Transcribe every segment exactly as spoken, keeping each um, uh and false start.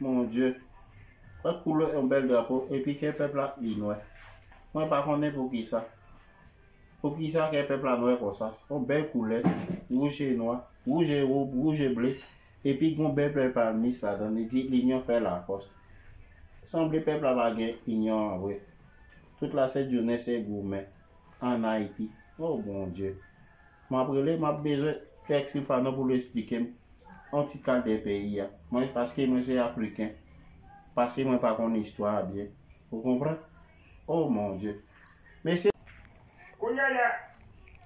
Mon Dieu. Wè koulè yon bèl drapo, epi kè pèp la li nwè. Mwen pa konnen poukisa. Poukisa kè pèp la nwè konsa? Yon bèl koulè, wouj e nwa, wouj e wob, wouj e ble. Epi gon bèl pèp palmis ladan, li di linyon fè lafòs. Sanble pèp la pa gen inyon an vre. Tout lasent jounen se goumen ann Ayiti. Oh Bondye. M ap rele, m ap bezwen Kèk Silvano pou l esplike m yon ti kal de peyi a. Mwen, paske mwen se Afriken, paske mwen pa konn istwa a byen. Ou konprann? Oh mon Dieu. Mesye, Kounye a la,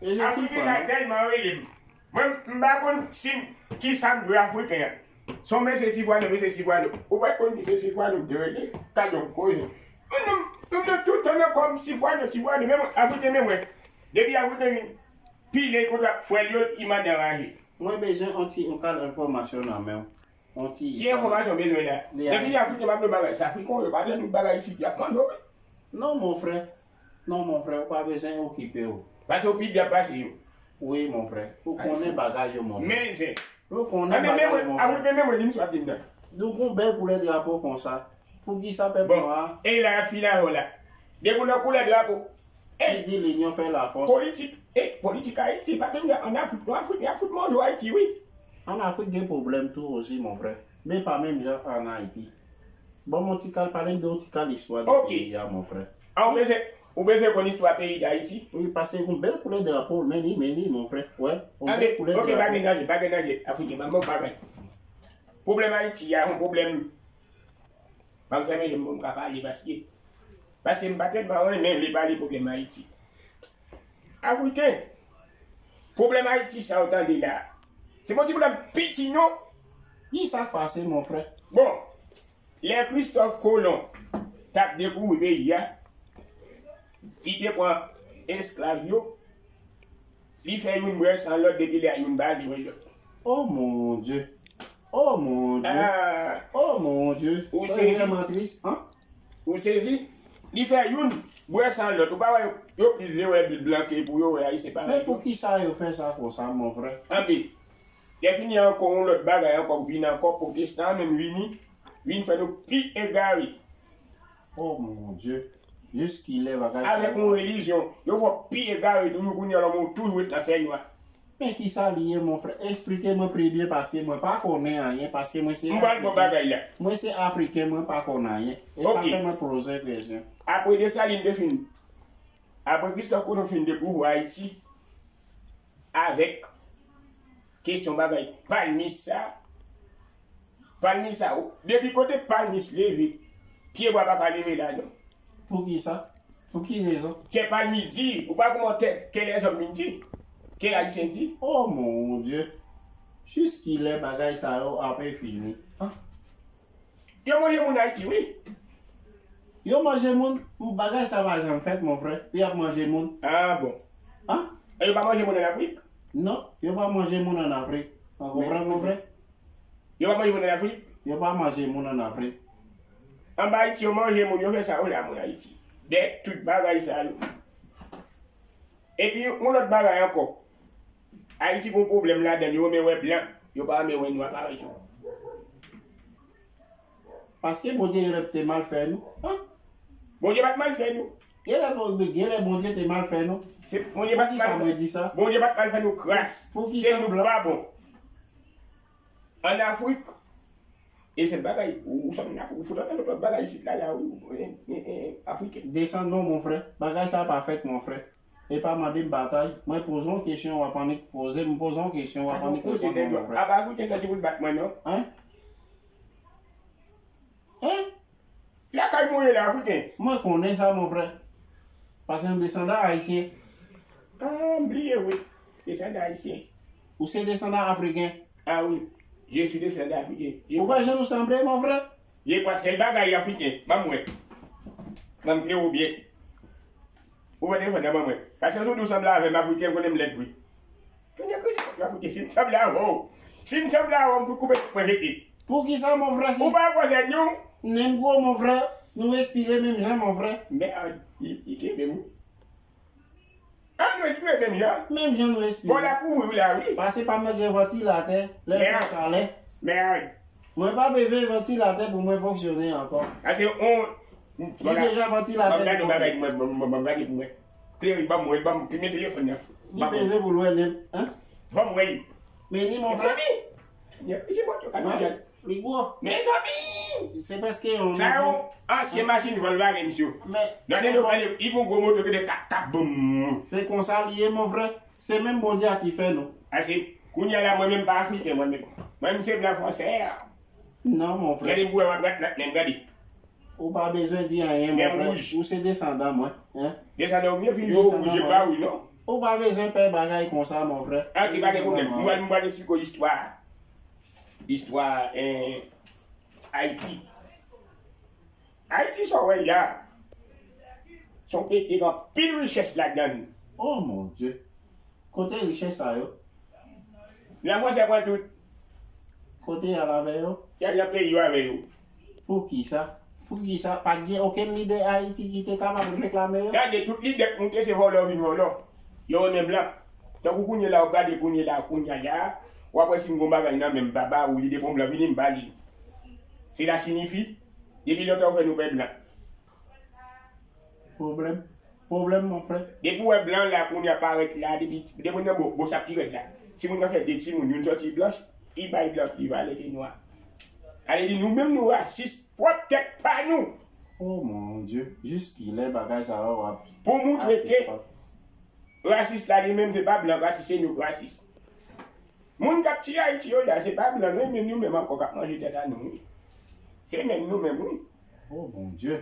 e je Afriken sa Silvano. Tèlman rele m. Mwen, m pa konn si m, ki sa m dwe Afriken an. Se yon mesye Silvano, mesye Silvano. Ou pa konn mesye Silvano m te rele? Gade yon koze. Mwen, nou, nou, nou tout tan nan kò m Silvano, Silvano, men mwen, Afriken, men mwen. Depi Afriken vin pile kontra frè l yo, li mande anraje. Mwen bezwen yon ti, yon kal enfòmasyon nan men w. Yon ti Ki enfòmasyon w bezwen la? Lè fini Afriken, m ap nan bagay sa. Afriken, yo pa nan tout bagay isit, y ap manje w, wi. Non, mon frè. Non, mon frè, ou pa bezwen okipe w. Paske w pi dyab pase yo. Wi, mon frè. Ou konnen bagay yo, mon frè. Men, se Ou konnen bagay yo, mon frè. Afriken, men mwen, li m sou ap di m nan. Nou gon bèl koulè drapo konsa. Poukisa pèp nwa a? E la, y ap fin avè w la. Depi w nan koulè drapo, Li di linyon fè lafòs. Politik, e, politik Ayiti, pa menm jan ann Afrik, non, Afrik, y ap fout manje w Ayiti, wi. Ann Afrik gen pwoblèm tou osi, mon frè. Men pa menm jan ann Ayiti. Ban m yon ti kal, pale m de yon ti kal istwa de peyi a, mon frè. A, ou bezwen, ou bezwen konn istwa peyi Dayiti? Wi, paske yon bèl koulè drapo, men li, men li, mon frè. Wè, yon bèl koulè drapo. Ok, pa gen danje, pa gen danje. Afriken, ban m yon bagay. Pwoblèm Ayiti a, yon pwoblèm Ban m fèmen je m pou m ka pale paske, paske m pa tèlman renmen vle pale pwoblèm Ayiti. Afriken, pwoblèm Ayiti sa w tande la, se pa yon ti pwoblèm piti non. Kisa k pase, mon frè? Bon, lè Kristòf Kolon t ap dekouvri peyi a, li te pran esklav yo, li fè youn bwè san lòt, depi lè a youn bale wè lòt. Oh mon Dieu. Oh mon Dieu. Ah. Oh mon Dieu. Ou sezi? Sa vrèman tris, hein? Ou sezi? Li fè youn bwè san lòt. Ou pa wè yo, yo plis vle wè blan ke pou yo wè Ayisyen parèy yo. Men poukisa yo fè sa konsa, mon frè? Anpi, lè fini ankò, yon lòt bagay ankò k vin ankò, pwotestan an menm vini, vin fè nou pi egare. Oh mon Dieu. Jiskilè bagay sa yo? Avèk yon relijyon, yo fè w pi egare toujou, kounye a lòm ou toujou ret nan fènwa. Men kisa li ye, mon frè? Esplike mwen pi byen, paske mwen pa konnen anyen, paske mwen se Afriken. M pral bon bagay la. Mwen se Afriken, mwen pa konn anyen. E sa fè mwen poze kesyon. Apre Desalin te fin, apre Kristòf Kolon fin dekouvri Ayiti, avèk kesyon bagay palmis sa, Palmis sa, depi kote palmis leve, pyebwa pa ka leve la non. Poukisa? Pou ki rezon? Kè palmis di, ou pa kòmantè, kè lèzòm vin di, kè ayisyen di. Oh mon Dieu! Jiskilè bagay sa yo ape fini? Hein? Yo manje moun Ayiti, wi. Yo manje moun, bagay sa pa janm fèt, mon frè. Yo ap manje moun. Ah bon. Hein? E yo pa manje moun ann Afrik? Non, yo pa manje moun ann Afrik. Ou konprann, mon frè? Yo pa manje moun ann Afrik? Yo pa manje moun ann Afrik. Anba Ayiti, yo manje moun, yo fè sa yo la, moun Ayiti. Dèt, tout bagay sa yo. Epi, yon lòt bagay ankò. Ayiti gon pwoblèm ladan l, yo renmen wè blan, yo pa renmen wè nwa parèy yo. Paske Bondye genlè te mal fè nou. Hein? Bondye pa t mal fè nou. Genlè Bon-, genlè Bondye te mal fè nou. Se, Bondye pa t mal fè nou. Poukisa mwen di sa? Bondye pa t mal fè nou kras. Poukisa blan? Se nou k pa bon. Ann Afrik, e sèl bagay, ou, ou sanm nan, ou fout ann lòt bagay isit la, la, wi, e, e, e, Afriken. Desann non, mon frè. Bagay sa pa fèt, mon frè. E pa mande m batay. Mwen poze yon kesyon, w ap annik poze m, poze yon kesyon, w ap annik reponn mwen, mon frè. Apa Afriken santi pou l bat mwen, non? Hein? Hein? Lakay mwen ye la, Afriken. Mwen konnen sa, mon frè. Paske m desandan ayisyen. Ah, m bliye, wi. Desandan ayisyen. Ou se desandan afriken? Ah, wi. Je suis descendant africain. Ou wè jan nou sanble, mon frè? Je crois que sèl bagay afriken. Ban m wè. Ban m klere w byen. Ou wè telefòn nan ban mwen. Paske si w di w sanble avè m, Afriken, konnen m lèd vre. Kounye a krize kont Afriken, si m sanble avè w. Si m sanble avè w, m pou koupe tèt mwen jete. Poukisa, mon frè, si Ou pa wè zèn yo? Menm gwo, mon frè, nou respire menm jan, mon frè. Mèd, li, li kenbe m, wi. Ah, nou respire menm jan? Menm jan nou respire. Bon, la kouvri w la, wi. Pase pa m nan gen vantilatè, lè l fè chalè. Mèd. Mwen pa bezwen vantilatè pou mwen fonksyone ankò. Sa se on. Li deja vantilatè. Ban m gade yon bagay pou mwen, ban m gade pou mwen. Klere, ban m wè, ban m, men telefòn nan. Li bezwen pou l wè, hein? Ban m wè. Men ni mon frè. Mezanmi! Li gwo. Mezanmi! Se prèske yon. Sa yo ansyen machin Volkswagen yo. Men. Gade nou pale, li gon gwo moto ki de kap kap boum. Se konsa li ye, mon frè. Se menm Bondye a ki fè nou. Ase, kounye a la, mwen menm pa afriken, mwen menm. Mwen menm se blan fransè a. Non, mon frè. Gade m pou wè w ap rat rat menm, gade. Ou pa bezwen di anyen, mon frè. Ou se desandan mwen, hein? Desandan ou byen fini, ou bouje pa wi, non? Ou pa bezwen pè bagay konsa, mon frè. Ok, pa gen pwoblèm. M pral, m pral esplike w istwa. Istwa, eh, Ayiti. Ayiti sa w wè ya. Se yon peyi ki gen anpil richès ladan l. Oh mon Dieu. Kote richès sa yo? Blan fransè pran tout. Kote y al avè yo? Y al nan peyi yo avè yo. Poukisa? Poukisa pa t gen okenn lidè Ayiti ki te kapab reklame yo? Gade, tout lidè k moute se vòlò vin vòlò. Yo renmen blan. Tankou kounye la, w ap gade kounye la, kounye a la, w ap wè si m gon bagay nan men m, m pa ba ou li, depi yon blan vini, m ba li. Sela siyifi, depi lontan yo fè nou pè blan. Pwoblèm. Pwoblèm, mon frè. Depi w wè blan la, kounye a parèt la, depi, depi moun nan bo, bo sa pi rèd la. Si moun nan fè de timoun, youn sòti blanch, li bay blan pli valè ke nwa. Ale di nou menm nou rasis, pwòp tèt pa nou. Oh mon Dieu, jiskilè bagay sa yo ap. Pou moutre ke rasis la li menm se pa blan rasis, se nou rasis. Moun k ap tiye Ayiti yo la, se pa blan, non, e menm nou menm ankò k ap manje tèt a nou, wi. Se menm nou menm, wi. Oh mon Dieu.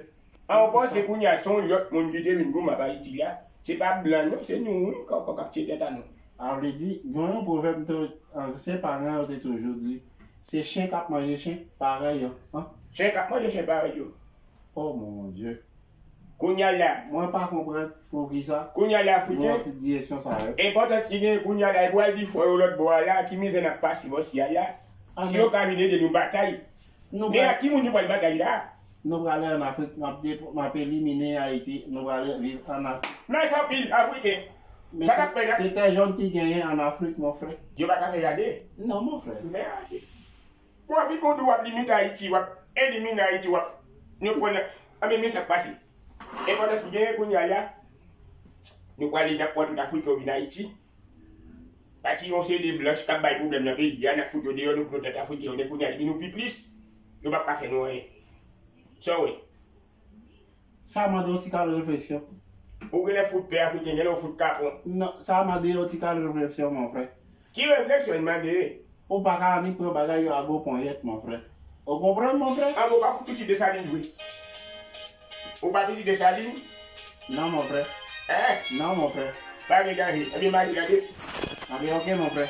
An, ou panse kounye a se yon lòt moun ki te vin goumen ap Ayiti la? Se pa blan, non, se nou, wi, k ap, k ap tiye tèt a nou. A vle di, gen yon pwovèb, an, se paran yo te toujou di, se chen k ap manje chen parèy yo, an. Chen k ap manje chen parèy yo. Oh mon Dieu. Kounye a la. Mwen pa konprann poukisa. Kounye a la, Afriken. Mwen te di kesyon sa yo. Enpòtans ki gen kounye a la, e pou al di frè yo lòt bò a la, ki mizè n ap pase bò si a la. Si yo ka vin ede nou batay. Men ak ki moun nou pral batay la? Nou prale ann Afrik, m ap depo-, m ap elimine Ayiti, nou prale viv ann Afrik. Nice anpil, Afriken. Sa k ap fè la? Se tè jòn ki genyen ann Afrik, mon frè. Yo pa ka fè gade? Non, mon frè. Fè gade. Bon, anvi kondi w ap limite Ayiti, w ap elimine Ayiti, w ap, nou pran nan, anben, men sa k pase. Enpòtans ki genyen kounye a la, nou prale n ap pran tout Afrik yo vin Ayiti. Pati yon seri de blanch k ap bay pwoblèm nan peyi a, n ap fout yo deyò, nou pran tèt Afriken yo, men kounye a, depi nou pi plis, yo p ap ka fè nou anyen. Sa w wè? Sa mande yon ti kal refleksyon. Ou genlè fout pè Afriken, genlè ou fout kapon. Non, sa mande yon ti kal refleksyon, mon frè. Ki refleksyon l mande? Ou pa ka annik pran bagay yo a gwo ponyèt, mon frè. Ou konprann, mon frè? An, ou pa fout pitit Desalin vre. Ou pa pitit Desalin? Non, mon frè. Hein? Non, mon frè. Pa gen danje. Ebyen, m ale gade. Ebyen, ok, mon frè.